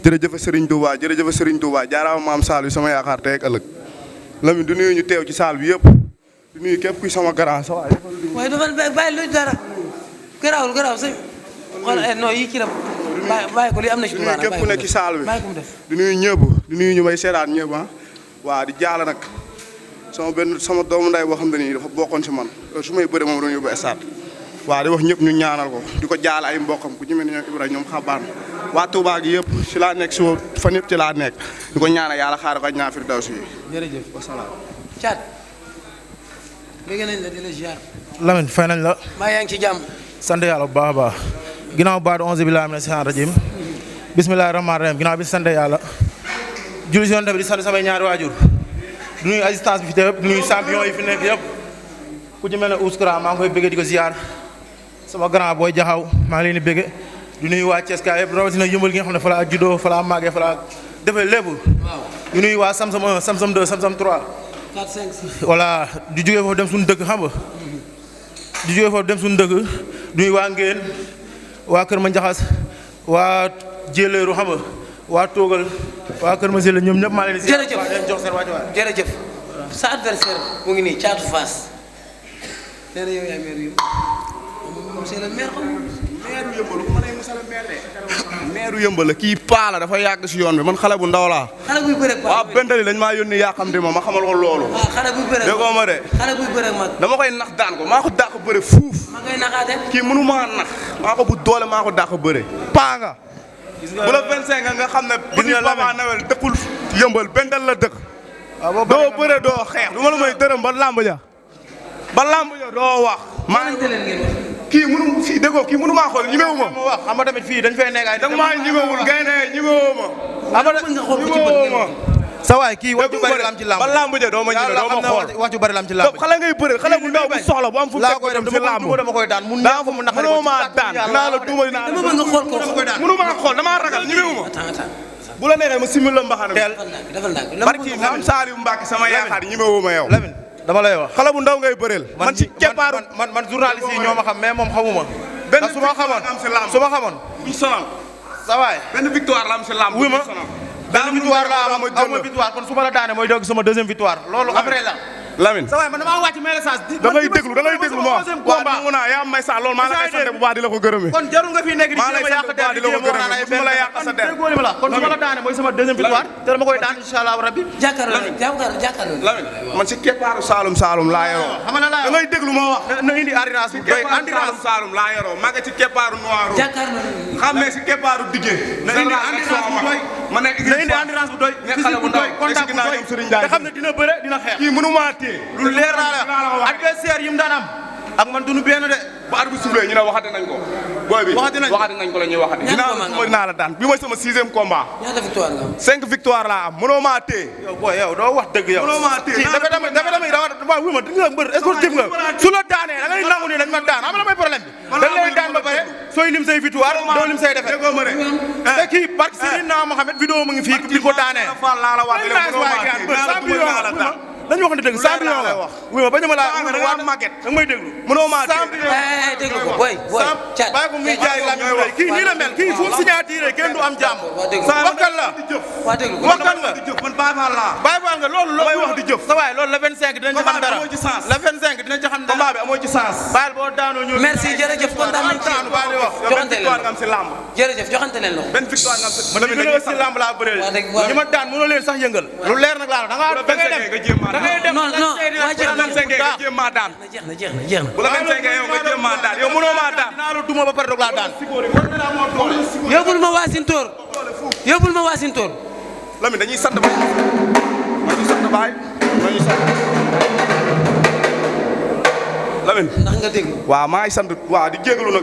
jërëjëf Serigne Touba jaaraama maam Sall sama yaakaar tey ak ëllëg Lamine du nuyu ñu teew ci saal bi yëpp du nuyu képp kuy sama grand sa waay. waaye dafa bàyyi lu dara garaaw sëñ wala non yi kii la bàyyi ko li am na ci du nuyu képp ku nekk ci saal bi bàyyi ko mu def du nuyu ñëpp du nuyu ñu may seetaan ñëpp waa di jaala nag sama doomu nday boo xam ne nii dafa bokkoon si man su may bëre moom doon yóbbu stade waaw di wax ñëpp ñu ñaanal ko di ko jaal ay mbokkam ku ci mel ni ñoom Ibrahima ñoom xabaan waa Touba gi yëpp si laa nekk si fan yëpp ci laa nekk di ko ñaanal yàlla xaaral ko ñaan Firdawsi yi. jërëjëf wasalaam. Thiat. bëgg nañ la di la ziar. Lamine fay nañ la. maa yaa ngi ci jàmm. sant yàlla bu baax a baax. ginnaaw baatu 11 billahi mina shaytaani rajim. bismillahi rahmaani rahim ginnaaw bi sant yàlla. julli si yoon tamit di sant samay ñaari waajur. du nuyu assistance bi fi teew yëpp du nuyu champion yi fi nekk yëpp. ku ci mel ne Ouskara maa ngi koy bëggee di ko ziar. sama grand booy jaxaw maa ngi leen di bëgge du nuyu waa Thiès yëpp rawatina yëmbal gi nga xam ne fa laa juddoo fa laa màggee fa laa defee lépp. waaw du nuyu waa Samsam 1 Samsam 2 Samsam 3. 4 5 6. voilà di jógee foofu dem suñu dëkk xam nga. di jógee foofu dem suñu dëkk du nuyu waa Ngeen waa Kër Ma Njaxas waa Jéeleeru xam nga waa Toogal waa Kër Ma Sile ñoom ñëpp maa leen di. jërëjëf leen jox seen waay. jërëjëf sa adversaire mu ngi nii Thiatou Fass nee na yow yaay maire yu moom c'est le maire meeru yëmbal la kii paa la dafa yàgg si yoon bi man xale bu ndaw laa. xale buy bëre waaw bentali dañ maa yónni yaa xam te ma xamal ko loolu. waaw xale buy bëre déggoo ma de. xale buy bëre mag. dama koy nax daan ko maa ko dàq bëre fuuf. ma ngay naxaate. kii mënu maa nax maa ko bu doole maa ko dàq bëre. paa nga. bu la 25 nga xam ne. gis nga Papa Nawel dëkkul yëmbal bental la dëkk. doo bëre doo xeex du ma la may dërëm ba làmb ja doo wax. maa kii mënu fii déggoo kii mënu maa xool ñimewu ma. xam nga tamit fii dañ fay nekk ay. da nga maa ñimewul gaynde ñimewoo ma. ñimewoo ma. sa waay kii wax ju bari la am ci làmb. ba làmb ja doo ma ñime doo ma xool. wax ju bari la am ci làmb. xale ngay bëre xale bu ndaw bu soxla bu am fu mu teg dem ci làmb. dama koy daan mun naa ko mun naqari mënoo maa daan dinaa la duuma dinaa la. dama bëgg nga xool ko mënu maa xool damaa ragal ñimewu ma. bu la neexee ma simil la mbaxana bi. defal ndànk barki Maam Saliou Mbacke sama yaakaar ñimewoo ma yow. Lamine dama lay wax. xale bu ndaw ngay bëreel. man ci keppaaru man journaliste yi ñoo ma xam mais moom xamuma. benn su ma xamoon su ma xamoon. buñ sonal. sa waay benn victoire la am si lamb. wuy ma benn victoire la am aw ma victoire kon su ma la daane mooy dégg sama deuxième victoire loolu après la. Lamine sa waay man damaa wàcc message. da ngay déglu ma waaw mun naa yaa may sa loolu maa la koy sant bu baax di la ko gërëmee. kon jarul nga fi nekk di jéem a yàq der di jéem a wax naan ay benn kon su ma la daane mooy sama deuxième victoire te dama koy daan incha allah rabbi. jàkkaarloo Lamine man si keppaaru Saalum laa yoroo. xam nga la da ngay déglu ma wax. na indi endurance bu doy endurance Saalum laa yoroo maa ngi ci keppaaru noiro. xamee si keppaaru diggee. na indi endurance bu doy ma nekk na indi endurance bu doy physique bu doy contact bu doy te xam ne dina bëre dina xeex. kii mënu maa téye lu leer naa la adversaire yi mu daan am ak man duñu benn de. ba at bi soufflé ñu ne waxati nañ ko. booy bi waxati nañ ko la ñuy waxati. dinaa la daan bi mooy sama 6e combat. ñaata victoire nga am. 5 victoire laa am mënoo maa téye. yow booy yow doo wax dëgg yow. mënoo maa téye dafa damay waaw wuy ma di nga mbër sportif nga su la daanee da ngay nangu ni dañ ma daan xam nga may problème bi. dañ lay daan ba pare sooy lim say victoire doo lim say défaite. te kii parce que Seydina Mohamed vidéo mu ngi fii di ko daanee. dañu wax ne dëgg champion la wax wuy ma bañu ma laa waa màgget da may déglu mënoo maa déglu ko boy Thiat bàyyi ko muy jaay lam yi kii nii la mel kii fu mu signature kenn du am jàmm wakkal la wakkal nga man Baye Fall laa Baye Fall nga loolu may wax di jëf sa waay loolu la 25 dinañ ci xam dara la 25 dinañ ci xam dara combat bi amoo ci sens baal boo daanoo ñëw merci jërëjëf kontaan nañ ci baal di wax joxante leen nga am si lamb jërëjëf joxante leen loxo benn victoire nga am si man dañu si lamb laa bëreel ñi ma daan mënoo leen sax yëngal lu leer nag laa da ngay dem non waa jeex na nga jéem maa daan jeex na bu la 25 yow nga jéem maa daan yow mënoo maa daan dinaa la duma ba pare doog laa daan yóbbul ma Wassintor Lamine dañuy sant baay dañuy sant Lamine ndax nga dégg waaw maa ngi sant waaw di jégalu nag